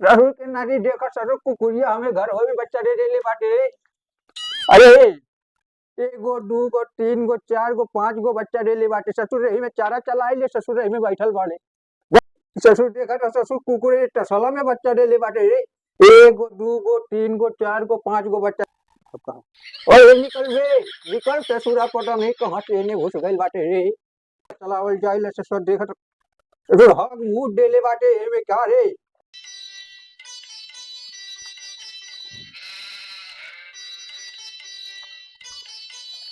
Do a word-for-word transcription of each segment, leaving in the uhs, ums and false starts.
ससुर के नाती देखा, ससुर कुकुरिया हमें घर होई में बच्चा दे देले बाटे। अरे, एगो, दूगो, तीन गो, चार गो, पाँच गो बच्चा देले बाटे। ससुर एही में चारा चलाइले, ससुर एही में बैठल बाड़े। ससुर देखा तो ससुर कुकुरे टसला में बच्चा देले बाटे रे। एगो, दूगो, तीन गो, चार गो, पाँच गो बच्चा। अरे निकल रे, निकल, ससुरा पता नहीं कहाँ से एने घुस गइल बाटे रे। चलावल जाइल ससुर देखत, ससुर हग मूत देले बाटे एमे का रे।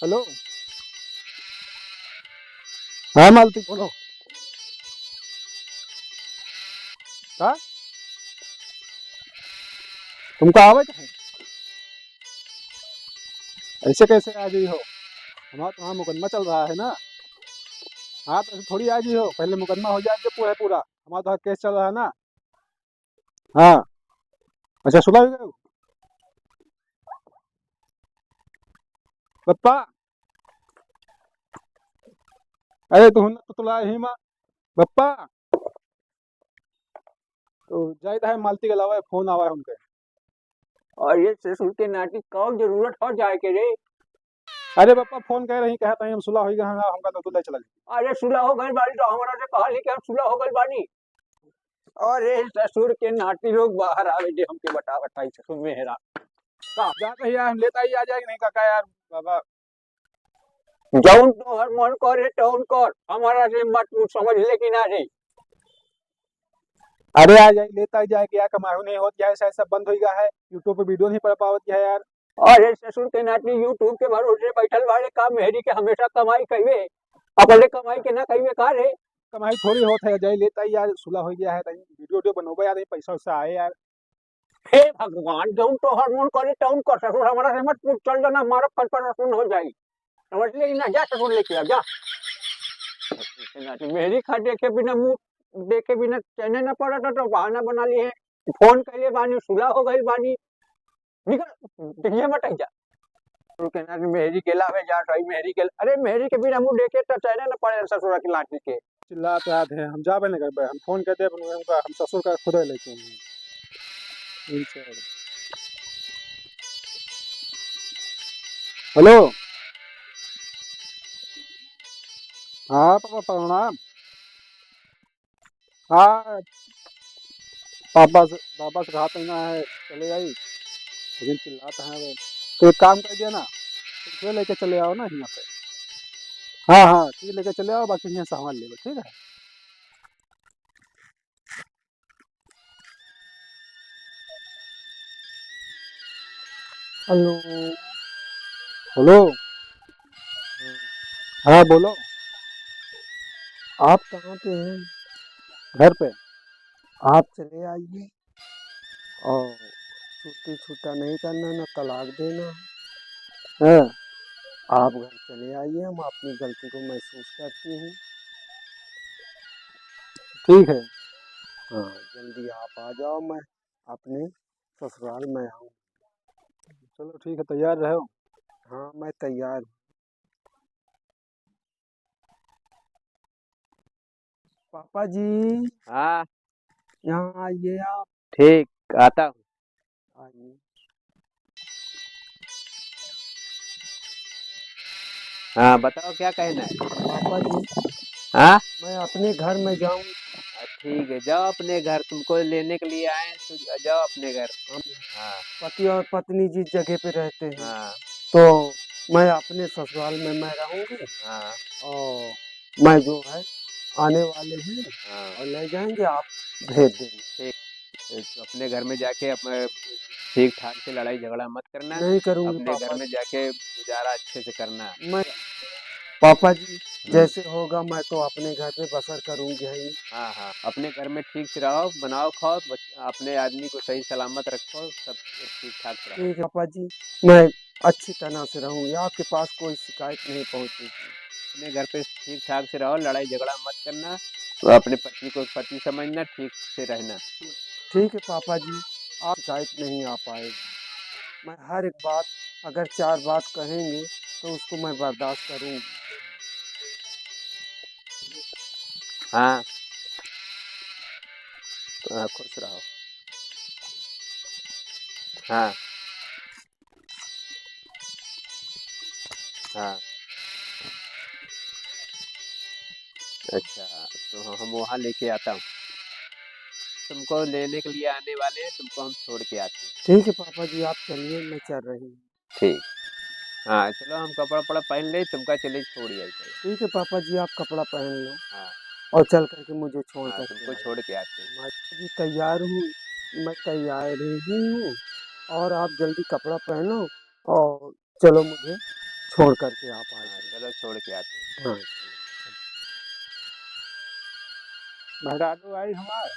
हेलो। हाँ मालती, बोलो। का? तुमको आवे के है? ऐसे कैसे आ गई हो? हमारा तो वहाँ मुकदमा चल रहा है ना। हाँ, तो ऐसे थोड़ी आ गई हो, पहले मुकदमा हो जाए जब पूरा, पूरा। हमारा तो वहाँ केस चल रहा है ना। हाँ। अच्छा, सुला हो गए हो? बप्पा, अरे तू हुन तो तुला ही मा, बप्पा। तो जाइत है मालती के लावे, फोन आवा है उनके। अरे ससुर के नाती, कौन जरूरत हो जाए के रे? अरे बप्पा, फोन कह रही, कहत है हम सुला हो गए हैं, हमका तो तू ले चला जा। अरे सुला हो गइल बानी तो हमरा से कहली कि हम सुला हो गइल बानी। अरे ससुर के नाती लोग बाहर आवे दे हमके, बतावत है ससुर मेहरा। का? जा कहिया हम लेता ही आ जाएगी नहीं काका यार, बाबा। जौन तोहर मन करे तौन कर, हमारा से मत पूछ, समझ ले कि ना रे? अरे आ जाए, लेता ही जाए, क्या कमाई नहीं होत है, शायद सब बंद हो गया है, YouTube पे वीडियो नहीं पड़ पावत है यार। अरे ससुर के नाती YouTube के भरोसे बैठल बाड़े का, मेहरी के हमेशा कमाई कइबे, अपने कमाई के ना कइबे का रे? कमाई थोड़ी होत है, जाए लेता ही यार, सुला हो गया है, तनी वीडियो वीडियो बनोबे यार, पैसा वैसा आए यार। हे भगवान, जौन तोहर मन करे तौन कर ससुर, हमरा से मत पूछ, चल जाना, मारब कल पर सुन हो जाई। समझ ले ना, जा ससुर लेके आ, जा। मेहरी खा देखे बिना मुंह, देखे बिना चैने न पड़त, तो बहाना बना लिए। फोन कइले बानी, सुला हो गइल बानी। निकल, देखिए मत जा। ससुर के नाती मेहरी के लावे जात हई, मेहरी के, अरे मेहरी के बिना मुंह देखे तो चैने न पड़े ससुर के नाती के। चिल्लात रहत है, हम जाबे नहीं करबे, हम फोन कर देब उनका, हम ससुर का खुदे लेके आएंगे। इनसे। हेलो। हाँ पापा प्रणाम। हाँ, पापा से, पापा से कहा था ना है, चले आई, लेकिन चिल्लाता है वो। तो एक काम कर दिया ना, तुम लेके चले आओ ना यहाँ पे। हाँ, हाँ, ठीक, लेके चले आओ, बाकी यहाँ संभाल लेगा, ठीक है? हेलो। हेलो। हाँ, बोलो। आप कहाँ पे हैं? घर पे। आप चले आइए और छुट्टी छुट्टा नहीं करना, ना तलाक देना। हाँ। आप घर चले आइए, हम अपनी गलती को महसूस करती हूँ। ठीक है। हाँ, जल्दी आप आ जाओ, मैं अपने ससुराल में आऊँ। चलो ठीक है, तैयार रहो। हाँ, मैं तैयार हूँ। पापा जी। हाँ। यहाँ आइए आप। ठीक, आता हूँ। आइए। हाँ, बताओ क्या कहना है? पापा जी। हाँ? मैं अपने घर में जाऊँ? हाँ, ठीक है, जाओ अपने घर, तुमको लेने के लिए आए हैं, तो जाओ अपने घर। हम हाँ। पति और पत्नी जिस जगह पे रहते हैं, हाँ। तो मैं अपने ससुराल में मैं रहूँगी। हाँ। और मैं जो है आने वाले हैं हाँ। और ले जाएंगे, आप भेज देंगे। ठीक। तो अपने घर में जाके अप-, ठीक ठाक से लड़ाई झगड़ा मत करना। नहीं करूँगी अपने घर पापा। में जाके गुजारा अच्छे से करना। मैं, पापा जी, हम्म। जैसे होगा मैं तो अपने घर पे बसर करूँगी ही। हाँ, हाँ, अपने घर में ठीक से रहो, बनाओ खाओ, बच-, अपने आदमी को सही सलामत रखो, सब ठीक ठाक से रहो। ठीक है पापा जी, मैं अच्छी तरह से रहूँगी, आपके पास कोई शिकायत नहीं पहुँचेगी। अपने घर पे ठीक ठाक से रहो, लड़ाई झगड़ा मत करना, तो अपने पति को पति समझना, ठीक से रहना। ठीक है पापा जी, आप शिकायत नहीं आ पाएगी। मैं हर एक बात, अगर चार बात कहेंगे, तो उसको मैं बर्दाश्त करूँगी। हाँ। हाँ, खुश रहो। हाँ। हाँ। अच्छा, तो हम वहाँ लेके आता हूँ। तुमको लेने के लिए आने वाले हैं, तुमको हम छोड़ के आते हैं। ठीक है पापा जी, आप चलिए, मैं चल रही हूँ। ठीक। हाँ, चलो हम कपड़ा-उपड़ा पहन ले, तुमका चले छोड़ आई चलो। ठीक है पापा जी, आप कपड़ा पहन लो हाँ। और चल करके मुझे छोड़ हाँ, करके तुमको आइए। छोड़ के आते हैं। मैं भी तैयार हूँ, मैं तैयार ही हूँ और आप जल्दी कपड़ा पहनो और चलो मुझे छोड़ करके आप आ हाँ, जाओ। चलो छोड़ के आते हैं। हाँ। मेहरारू आई हमार।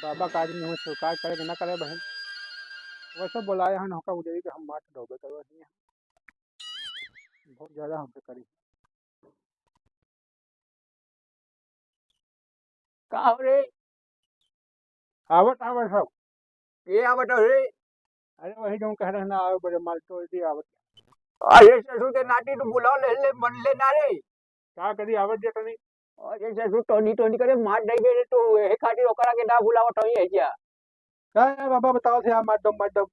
बाबा का आदमी हो, स्वीकार करे कि ना करे बहन। वैसे बोलाए हन, होका उजरी के हम मार डोबे करवा दिए। बहुत ज्यादा हमसे करी। का हो रे? आवत, आवत हो। के आवत हो रे? अरे वही जौन कह रहे ना, आवे बड़े माल तोड़ दिए आवत। अरे ससुर के नाती, तू बुलाव ले, ले, मन ले ना रे। का करी, आवत जे तनी। अरे ससुर, टोनी, टोनी करे मार देबे रे तू, एहे खातिर ओकरा के ना बुलावत हई है क्या? का यार बाबा बताओ थे यार, मार दम, मार दम।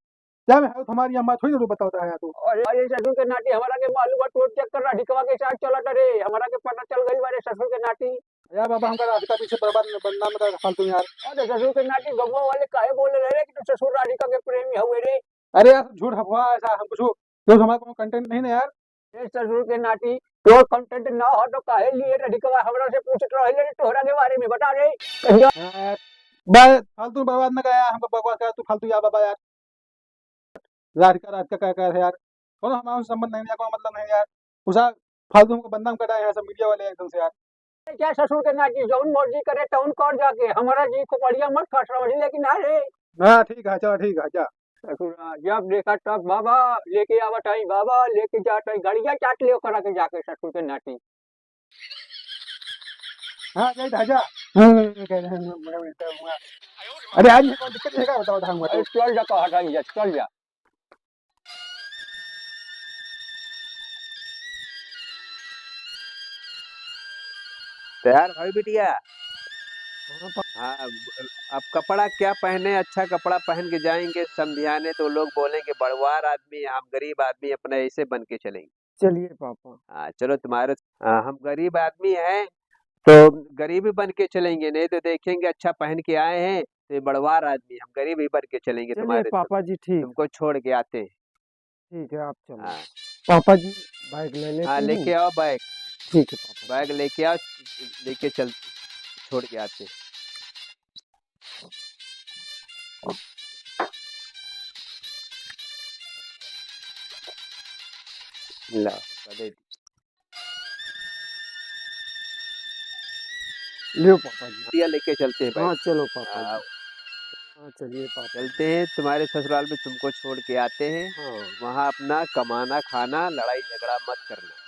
क्या मैं हूँ तुम्हारी अम्मा थोड़ी ना बताओ था यार तू। अरे, अरे ससुर के नाती, हमारा के मालूम बा, तोर चक्कर राधिकवा के साथ चलत रे, हमारा के पता चल गइल बा रे ससुर के नाती। यार बाबा, हमका राधिका पीछे बर्बाद न, बदनाम कर फालतू यार। अरे ससुर के नाती, गमवा वाले काहे बोले रहे कि तू ससुर राधिका के प्रेमी हवे रे? अरे यार, झूठ हफवा ऐसा हम कुछ, जो हमारा कोनो content नहीं ना यार। ए ससुर के नाती, तोर content ना हो तो काहे लिए राधिकवा हमरा से पूछत रहले रे तोहरा के बारे में, बता रे। कहिया हाँ यार, बस फालतू बर्बाद न कर यार, हमको बकवास कर तू फालतू यार बाबा यार। राधिका, राधिका क्या कर है यार, कोनो हमारा संबंध नहीं यार, कोनो मतलब नहीं यार। उसा फालतू हमको बदनाम कर रहा है यार सब media वाले एकदम से यार। क्या ससुर के नाती, जौन मर्जी करे तौन कर जाके, हमारा जी खोपड़िया मत खसरावही, लेकिन अरे। हाँ ठीक है, चलो ठीक है, जा। ससुरा, जब देखा तब बाबा लेके आवत हई, बाबा लेके जात हई, गड़िया चाट ले ओकरा के जाके ससुर के नाती। हाँ, जाई था, जा। अरे आज ये कौन दिक्कत है, का बताओ था हमको अरे तो। चल जा, कहा था, जा, चल जा। तैयार भाई बिटिया? हाँ, पा- हाँ, अब, अब कपड़ा क्या पहने, अच्छा कपड़ा पहन के जाएंगे समधियाने, तो लोग बोलेंगे, "बड़वार आदमी है, हम गरीब आदमी, अपना ऐसे बन के चलेंगे।" चलिए पापा। हाँ, चलो तुम्हारे, हाँ, हम गरीब आदमी हैं, तो गरीब ही बन के चलेंगे, नहीं तो देखेंगे अच्छा पहन के आए हैं, तो ये बड़वार आदमी, हम गरीब ही बन के चलेंगे चलिए तुम्हारे, पापा जी, ठीक। तुमको छोड़ के आते हैं। ठीक है, आप चलो। हाँ। पापा जी, bag ले लेती हाँ, हूँ। लेके आओ bag। ठीक है पापा। Bag लेके आओ, लेके चल, छोड़ के आते। ला, दे दी। लियो पापा जी। दिया लेके चलते हैं भाई। हाँ, चलो पापा जी। हाँ। हाँ, चलिए पापा। चलते हैं, तुम्हारे ससुराल में तुमको छोड़ के आते हैं। हाँ। वहाँ अपना कमाना, खाना, लड़ाई झगड़ा मत करना।